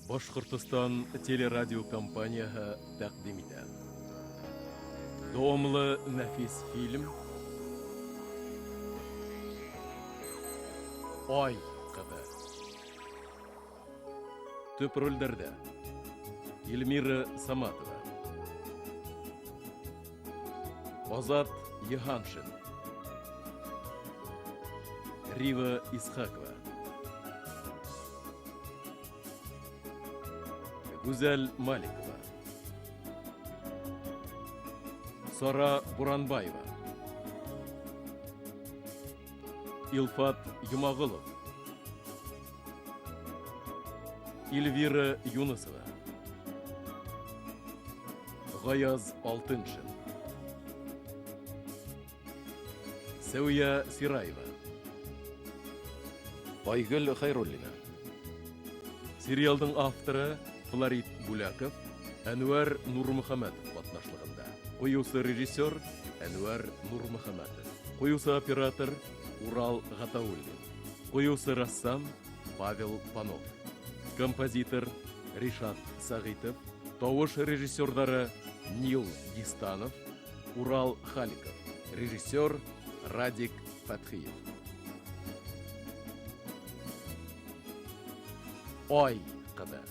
Башҡортостан телерадиокомпанияһы тәҡдим итә. Дауамлы нәфис фильм Ай ҡыҙы. Төп ролдәрҙә Эльмира Саматова, Азат Йыһаншин, Рива Исхакова, Гүзәл Маликова, Сара Буранбаева, Илфат Йомағолов, Эльвира Юнысова, Ғаяз Алтыншин, Сәүиә Сираева, Айгөл Хәйруллина. Сериалдың авторы Флорид Бүләков, Әнүәр Нурмөхәмәтов ҡатнашлығында. Ҡуйыусы режиссер Әнүәр Нурмөхәмәтов. Ҡуйыусы оператор Урал Ғатауллин. Ҡуйыусы рәссам Павел Панов. Композитор Ришат Сәғитов. Тауыш режиссерҙары Нил Дистанов, Урал Халиков. Режиссер Радик Фәтхиев. Ай ҡыҙы.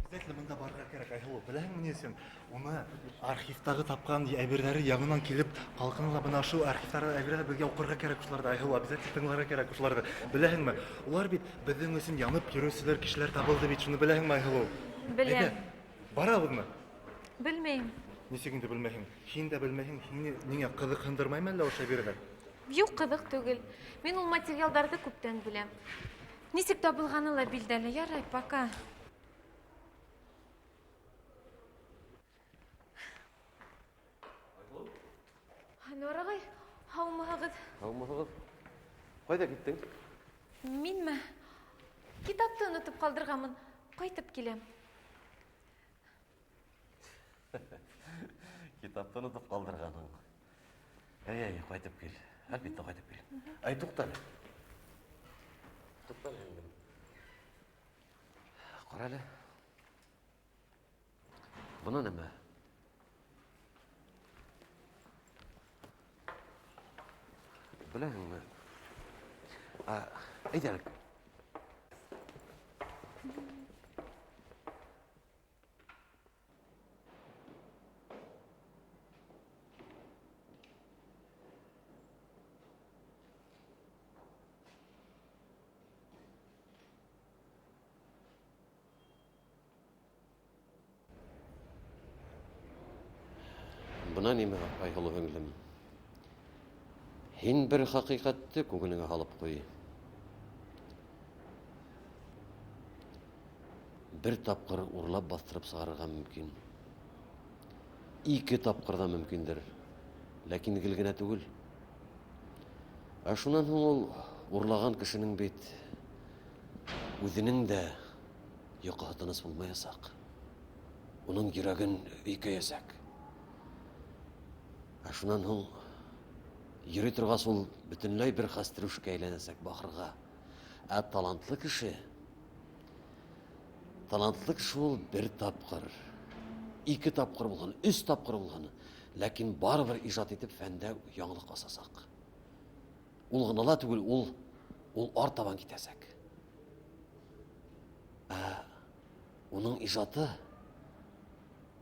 Обязательно бында барырға кәрәк, Айһылыу. Беләһеңме ни өсөн? Уны архивтағы тапҡан әйберҙәре яңынан килеп ҡалҡына ла бына шул архивтағы әйберҙәр беҙгә уҡырға кәрәк шуларҙы, Айһылыу, обязательно тыңларға кәрәк шуларҙы. Беләһеңме? Улар бит беҙҙең өсөн янып йөрөүселәр кешеләр табылды бит, шуны беләһеңме, Айһылыу? Беләм. Әйҙә, барабыҙмы? Белмәйем. Нисек инде белмәйһең? Һин дә белмәйһең, һине ниңә ҡыҙыҡһындырмаймы әллә ошо әйберҙәр? Юҡ, ҡыҙыҡ түгел. Мин ул материалдарҙы күптән беләм. Нисек табылғаны ла билдәле. Ярай, пока. Әнүәр ағай, һаумыһығыҙ? Һаумыһығыҙ. Ҡайҙа киттең? Минме? Китапты онотоп ҡалдырғанмын. Ҡайтып киләм. Китапты онотоп ҡалдырғанһың. Әй, әй, ҡайтып кил. Әлбиттә, ҡайтып кил. Әй, туҡта әле. Туҡта әле, һеңлем. Ҡара әле. Бына нәмә. Беләһеңме? Әйҙә әле. Бына нимә, Айһылыу һеңлем. Һин бер хәҡиҡәтте күңелеңә һалып ҡуй. Бер тапҡыр урлап баҫтырып сығарырға мөмкин. Ике тапҡыр ҙа мөмкиндер. Ләкин гел генә түгел. Ә шунан һуң ул урлаған кешенең бит үҙенең дә йоҡоһо тыныс булмаясаҡ. Уның йөрәген өйкәйәсәк. Ә шунан һуң йөрөй торғас ул бөтөнләй бер хәстрүшкә әйләнәсәк бахырға. Ә талантлы кеше, талантлы кеше ул бер тапҡыр, ике тапҡыр булған, өс тапҡыр булған, ләкин барыбер ижад итеп фәндә яңылыҡ асасаҡ. Ул ғына ла түгел, ул артабан китәсәк. Ә уның ижады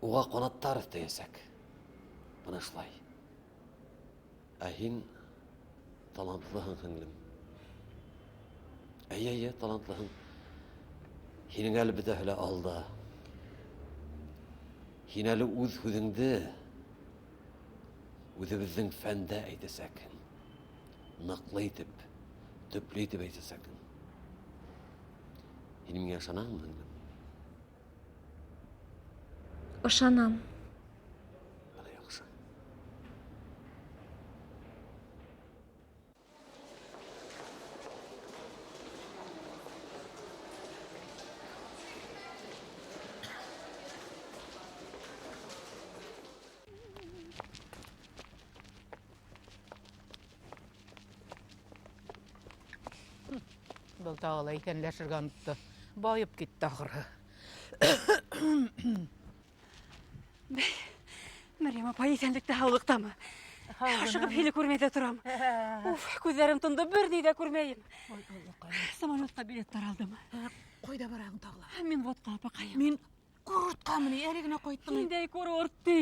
уға ҡанаттар өҫтәйәсәк. Бына шулай. Ә һин талантлыһың, һеңлем. Әйе, әйе, талантлыһың. Һинең әле бөтәһе лә алда. Һин әле үҙ һүҙеңде үҙебеҙҙең фәндә әйтәсәкһең. Ныҡлы итеп, төплө итеп әйтәсәкһең. Һин миңә ышанаһыңмы, һеңлем? Ышанам. Бына яҡшы. Был тағы ла иҫәнләшергә онотто. Байып китте ахыры. Бәй, Мәрйәм апай, иҫәнлектә, һаулыҡтамы? Ашығып һине күрмәй ҙә торам. Уф, күҙҙәрем тондо, бер ни ҙә күрмәйем. Ой, Аллаҡайым. Самолетҡа билеттар алдым. Ҡайҙа бараһың тағы ла? Мин водка, апаҡайым. Мин курортҡамы ни? Әле генә ҡайттым. Ниндәй курорт ти?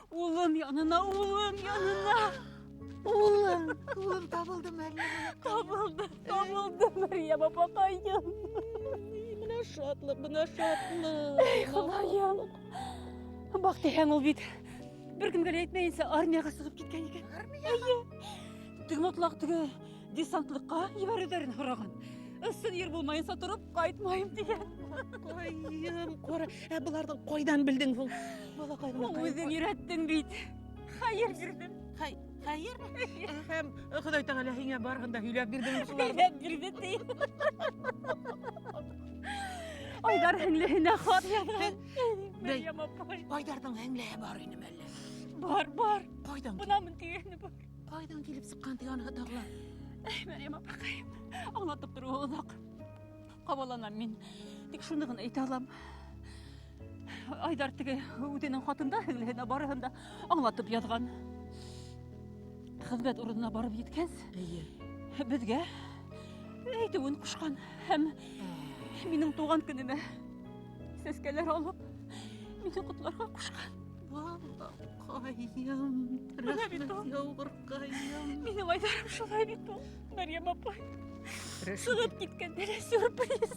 Улым янына, улым янына. Улым, улым табылдымы әллә? Табылды, табылды, Мәрйәм апаҡайым. Бына шатлыҡ, бына шатлыҡ. Эй, Хоҙайым. Баҡ тиһәң, ул бит бер кемгә лә әйтмәйенсә армияға сығып киткән икән. Армияға? Эйе. Теге мотлаҡ теге десантлыҡҡа ебәреүҙәрен һораған. Ысын ер булмайынса тороп ҡайтмайым тигән. Ҡайым, ҡара. Ә быларҙың ҡайҙан белдең һуң? Балаҡай ғына ҡайым. Үҙең өйрәттең бит. Хәйер бирҙем. Хәйер? Һәм Хоҙай Тәғәлә һиңә барыһын да һөйләп бирҙеме шуларҙы? Һөйләп бирҙе ти. Айҙар һеңлеһенә хат яҙған. Мәрйәм апай. Айҙарҙың һеңлеһе бар инеме әллә? Бар, бар. Ҡайҙан? Бынамын тигәне бар. Ҡайҙан килеп сыҡҡан ти аныһы тағы ла? Эй, Мәрйәм апаҡайым, аңлатып тороуы оҙаҡ. Ҡабаланам мин. Тик шуны ғына әйтә алам. Айҙар теге үҙенең хатында һеңлеһенә барыһын да аңлатып яҙған. Хеҙмәт урынына барып еткәс, Эйе. беҙгә әйтеүен ҡушҡан һәм минең тыуған көнөмә сәскәләр алып, мине ҡотларға ҡушҡан. Балаҡайым, Бына бит ул. рәхмәт яуғырҡайым. Минең Айҙарым шулай бит ул, Мәрйәм апай. Сығып киткәндә лә сюрприз.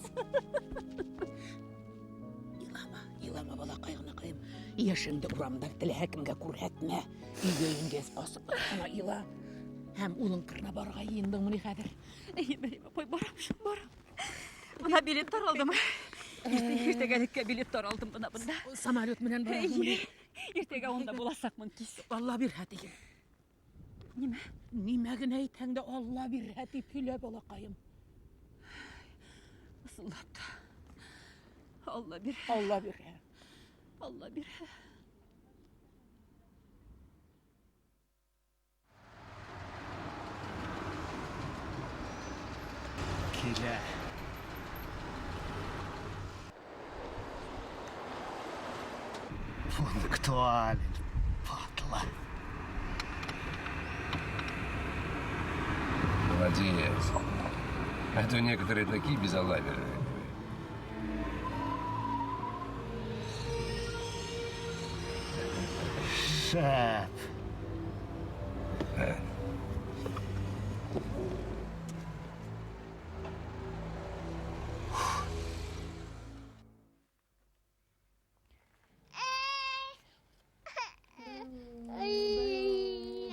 Илама, илама, балаҡай ғынаҡайым. Йәшеңде урамда теләһә кемгә күрһәтмә. Өйгә ингәс асыҡ ҡына ила. Һәм улың ҡырына барырға йыйындыңмы ни хәҙер? Эйе, Мәрйәм апай, барам шул, барам. Бына билеттар алдым. Иртәгәлеккә билеттар алдым бына бында. Самолет менән бараһыңмы ни? Эйе, иртәгә унда буласаҡмын кис. Алла бирһә тиген. Нимә? Нимә генә әйтһәң дә Алла бирһә тип һөйлә, балаҡайым. Ысынлап та. Алла бирһә. Алла бирһә. Алла бирһә. Килә. Пунктуален, падла. Молодец. А то некоторые такие безалаберные. Шәп.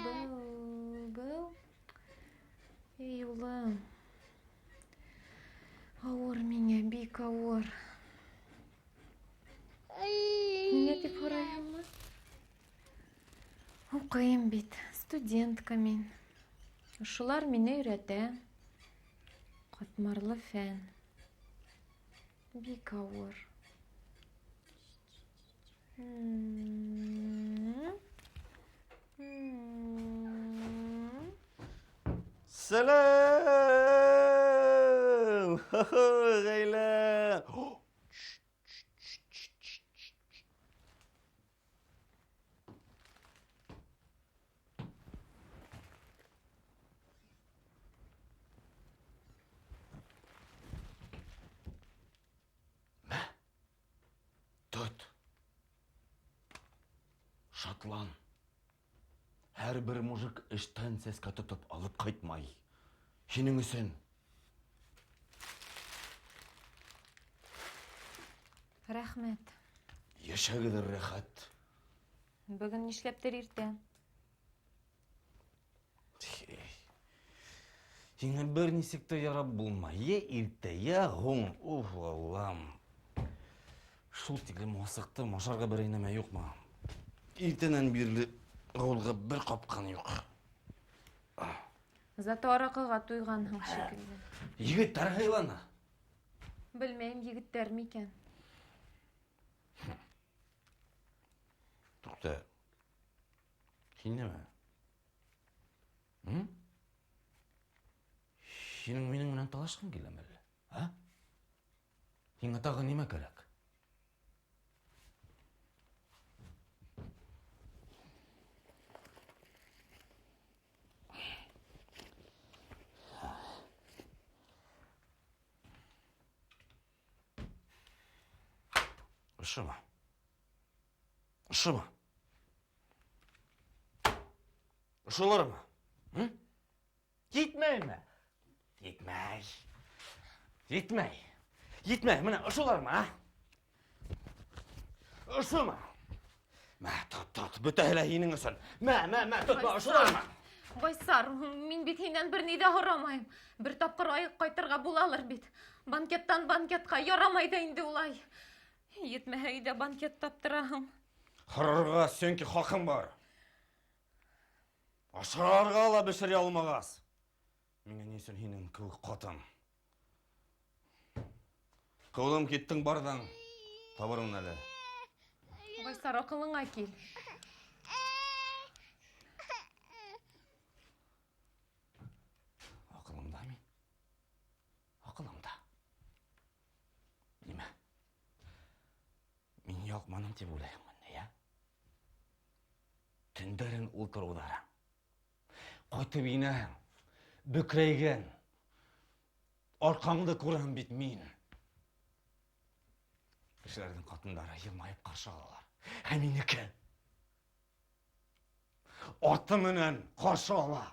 Был, был. Эй, улым. Ауыр миңә, бик ауыр. Ниңә тип һорайһыңмы? Уҡыйым бит, студентка мин. Шулар мине өйрәтә. Катмарлы фән. Бик авыр. Сәлам! Гаилә! Мә, тот. Шатлан. Һәрбер мужик эштән сәскә тотып алып кайтмай. Һинең өсөн. Рәхмәт. Йәшәгеҙ рәхәт. Бөгөн нишләптер иртә. Һиңә бер нисек тә ярап булмай. Йә иртә, йә һуң. Уф, Аллам. Шул тиклем асыҡтым, ашарға берәй нәмә юҡмы? Иртәнән бирле ауылға бер ҡапҡан юҡ. Зато аракыға туйғанһың шикелле. Егеттәр һыйлана. Белмәйем, егеттәр микән? Туҡта. Һин нимә? Һинең минең менән талашҡың киләме әллә? А? Һиңә тағы нимә кәрәк? Ошомо? Ошомо? Ошолармы? Етмәйме? Етмәй. Етмәй. Етмәй. Мына ошолармы, а? Ошомо? Мә, тот, тот. Бөтәһе лә һинең өсөн. Мә, мә, мә, тот, мә, ошолармы? Байсар, мин бит һинән бер ни дә һорамайым. Бер тапҡыр айыҡ ҡайтырға булалыр бит. Банкеттан банкетҡа ярамай ҙа инде улай. Етмәһә өйҙә банкет таптыраһың. Һорарға, сөнки хаҡым бар. Ашарға ла бешерә алмағас. Миңә ни өсөн һинең кеүек ҡатын? Ҡыуҙым киттең барҙың. Табырмын әле. Байсар, аҡылыңа кил. Аҡылымда мин. Аҡылымда. Нимә? Мин яҡманым тип уйлайһыңмы, я? Төндәрен ултырыуҙары. Ҡайтып инәһең, бөкрәйгән. Арҡаңды күрәм бит мин. Кешеләрҙең ҡатындары йылмайып ҡаршы алалар. Ә минеке арты менән ҡаршы ала.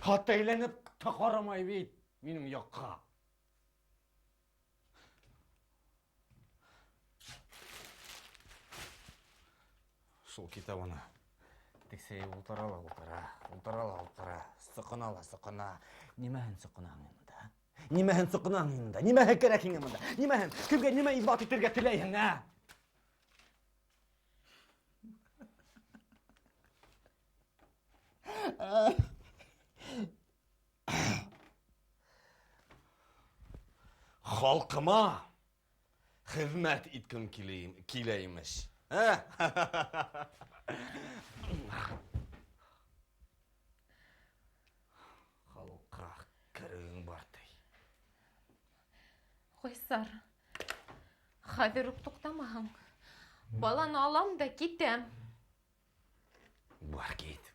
Хатта әйләнеп тә ҡарамай бит минең яҡҡа. Шул китап ана. Тексәйеп ултыра ла ултыра, ултыра ла ултыра, соҡона ла соҡона. Нимәһен соҡонаһың инде, а? Нимәһен соҡонаһың инде? Нимәһе кәрәк һиңә бында? Нимәһен? Кемгә нимә иҫбат итергә теләйһең, ә? Халҡыма хеҙмәт иткем килә имеш. Ә? Халыҡҡа кәрәгең бар ти. Ҡайсар, хәҙер үк туҡтамаһаң, баланы алам да китәм. Бар кит.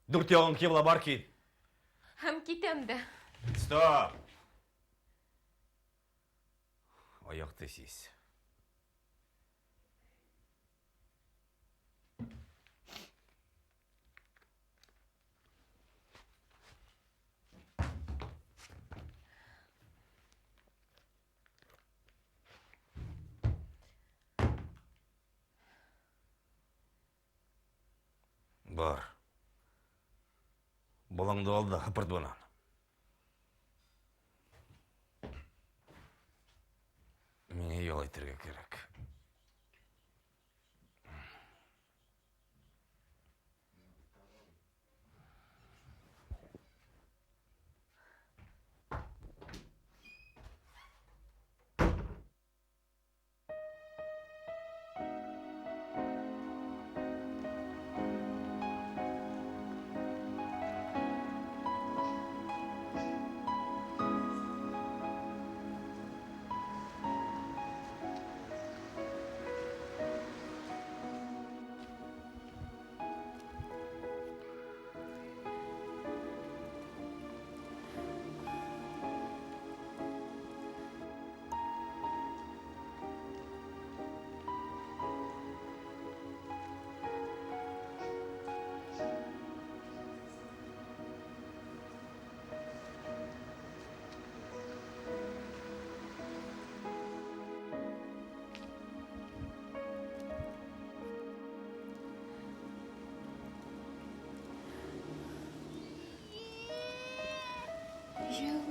Дүрт яғың ҡибла, бар кит. Һәм китәм дә. Стоп! Аяҡты сис. Бар. Балаңды ал да һыпырт бынан. Миңә ял итергә кәрәк.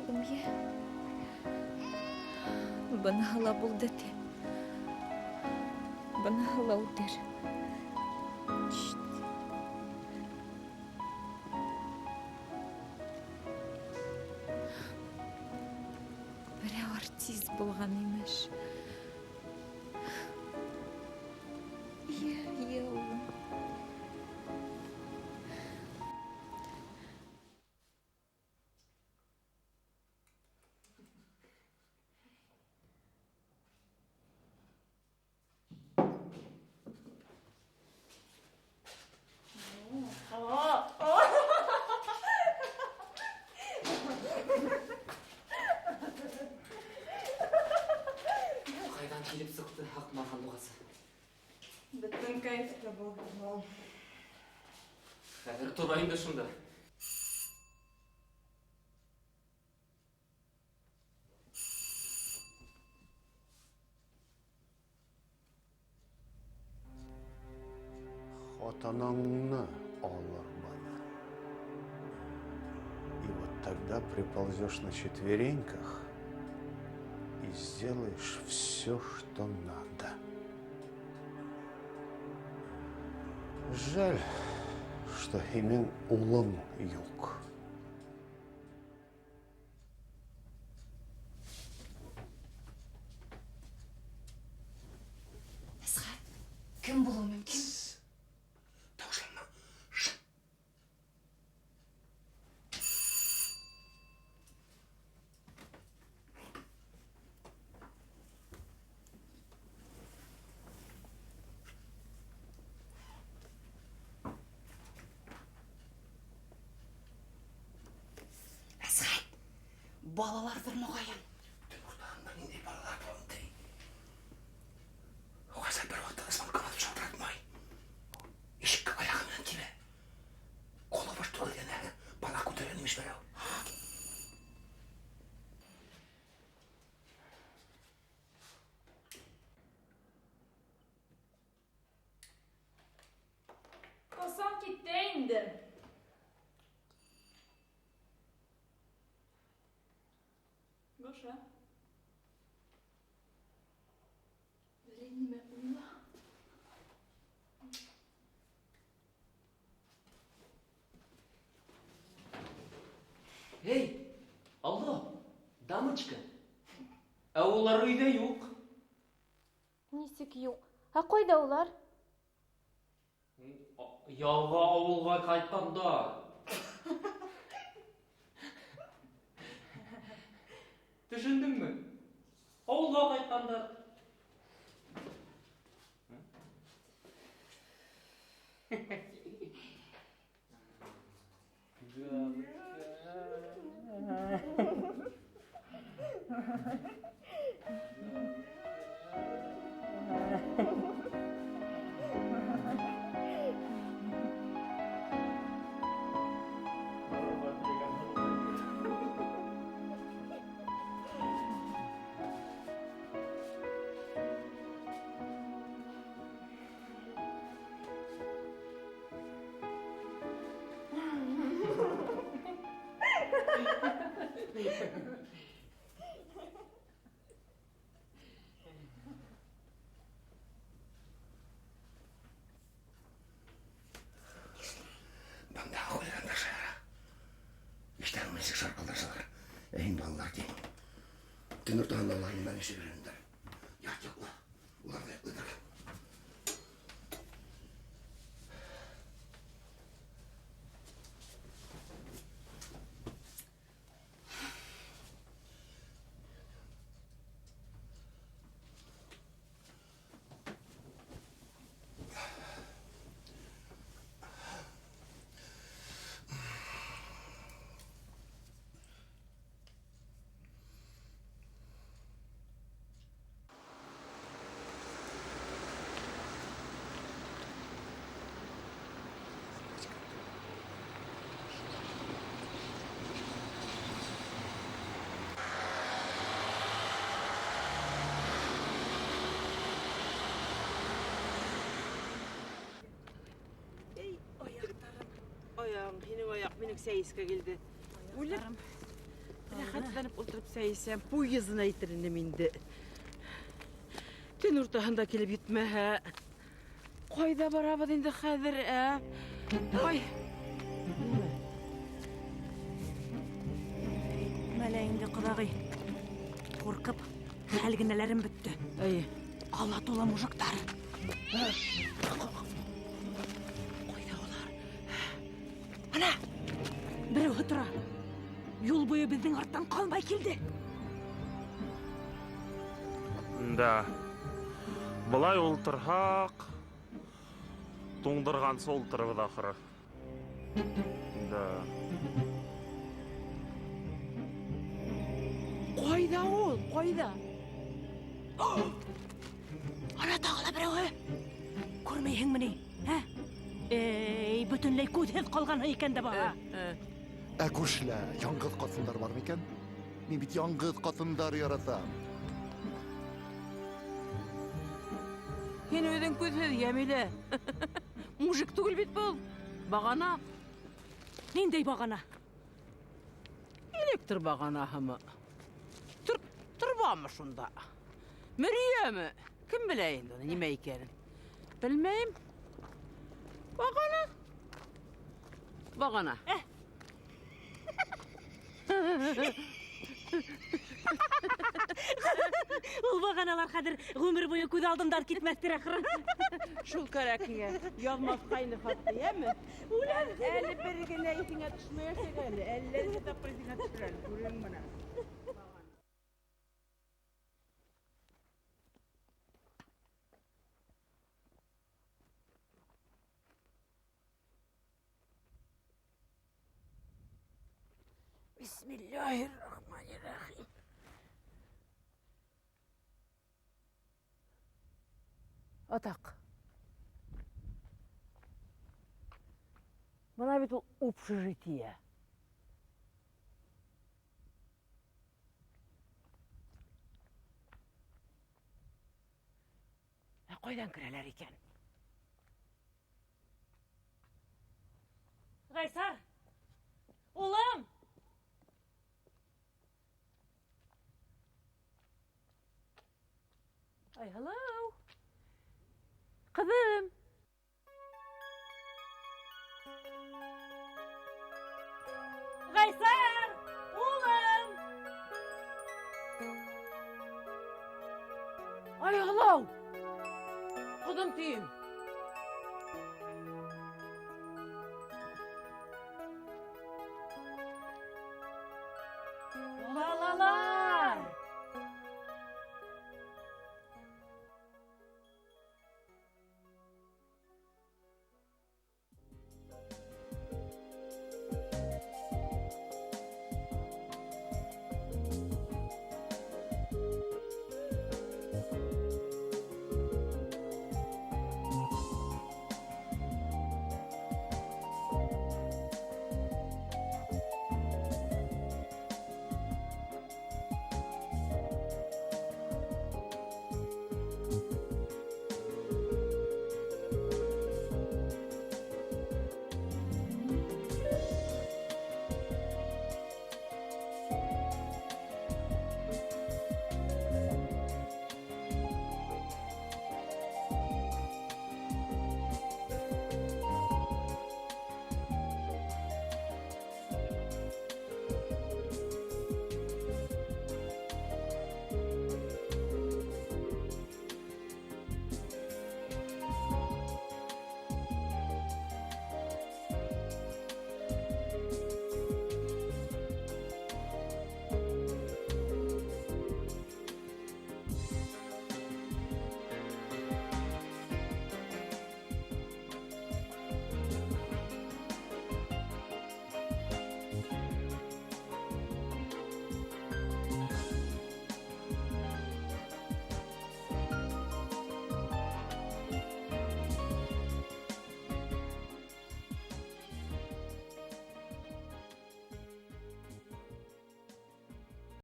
улым, йә. Быныһы ла булды ти. Быныһы ла үтер. Берәү артист булған имеш. Йә, йә, улым. Ҡайҙан килеп сыҡты Һаҡмар һандуғасы? Бөтөн кәйефле булды. Хәҙер тора инде шунда. Хатыныңны алырмын. И вот тогда приползешь на четвереньках и сделаешь все, что надо. Жаль, что һинең улың юҡ. Әсғәт, кем булыуы мөмкин? Тауышланма. Әсғәт, балаларҙыр моғайын. Төн уртаһында ниндәй балалар булын ти? Хәҙер бер ваҡытта звонка баҫып шылтыратмай. Ишеккә аяғы менән тибә. Ҡулы буш түгел йәнәһе, бала күтәргән имеш берәү. Ҡасан китә инде? Гоша. Берәй нимә уйла. Эй, алло, дамочка. Ә улар өйҙә юҡ. Нисек юҡ? Ә ҡайҙа улар? Ялға ауылға ҡайтҡандар. Төшөндөңмө? Ауылға ҡайтҡандар. Бында хулигандар шаяра. Иштәрен нисек шарҡылдашалар. Ә һин балалар ти. Төн уртаһында улар нимәне эшләп йөрөндәр? Ят йоҡла. Улар ҙа йоҡлайҙар. Аяғың, һинең аяҡ минең сәйескә килде. Үлеп. Рәхәтләнеп ултырып сәй эсәм, поездын әйтер инем инде. Төн уртаһында килеп етмәһә, ҡайҙа барабыҙ инде хәҙер, ә? Ай! Мәлә инде, ҡоҙағый. Ҡурҡып, хәл генәләрем бөттө. Әйе. Ҡала тулы мужиктар. Ҡайҙа улар? Ана, берәүһе тора. Юл буйы беҙҙең арттан ҡалмай килде. Да. Былай ултырһаҡ, туңдырғансы ултырырбыҙ ахыры. Да. Ҡайҙа ул? Ҡайҙа? Ана тағы ла берәүһе. Күрмәйһеңме ни? Ә? Эй, бөтөнләй күҙһеҙ ҡалғанһың икән дә баһа. Ә күршелә яңғыҙ ҡатындар бар микән? Мин бит яңғыҙ ҡатындар яратам. Һин үҙең күҙһеҙ, Йәмилә. Мужик түгел бит был. Бағана. Ниндәй бағана? Электр бағанаһымы? Торбамы шунда? Мөрйәме? Кем белә инде уны нимә икәнен? Белмәйем. Бағана. Бағана. Ул бағаналар хәҙер ғүмер буйы күҙ алдымдан китмәҫтер ахыры. Шул кәрәк һиңә. Яҙмаҫҡа ине хатты, йәме? Үләм. Әле бер генә иҫеңә төшмәйәсәк әле. Әллә нисә тапҡыр иҫеңә төшөр әле. Күрәң бына. Бисмиллахир-рахманир-рахим. Атаҡ. Бына бит ул общежитие. Ә ҡайҙан керәләр икән? Ғайсар! Улым! Ай, hello. Ҡыҙым. Ғайсар! Улым! Ай, hello. Ҡыҙым тием.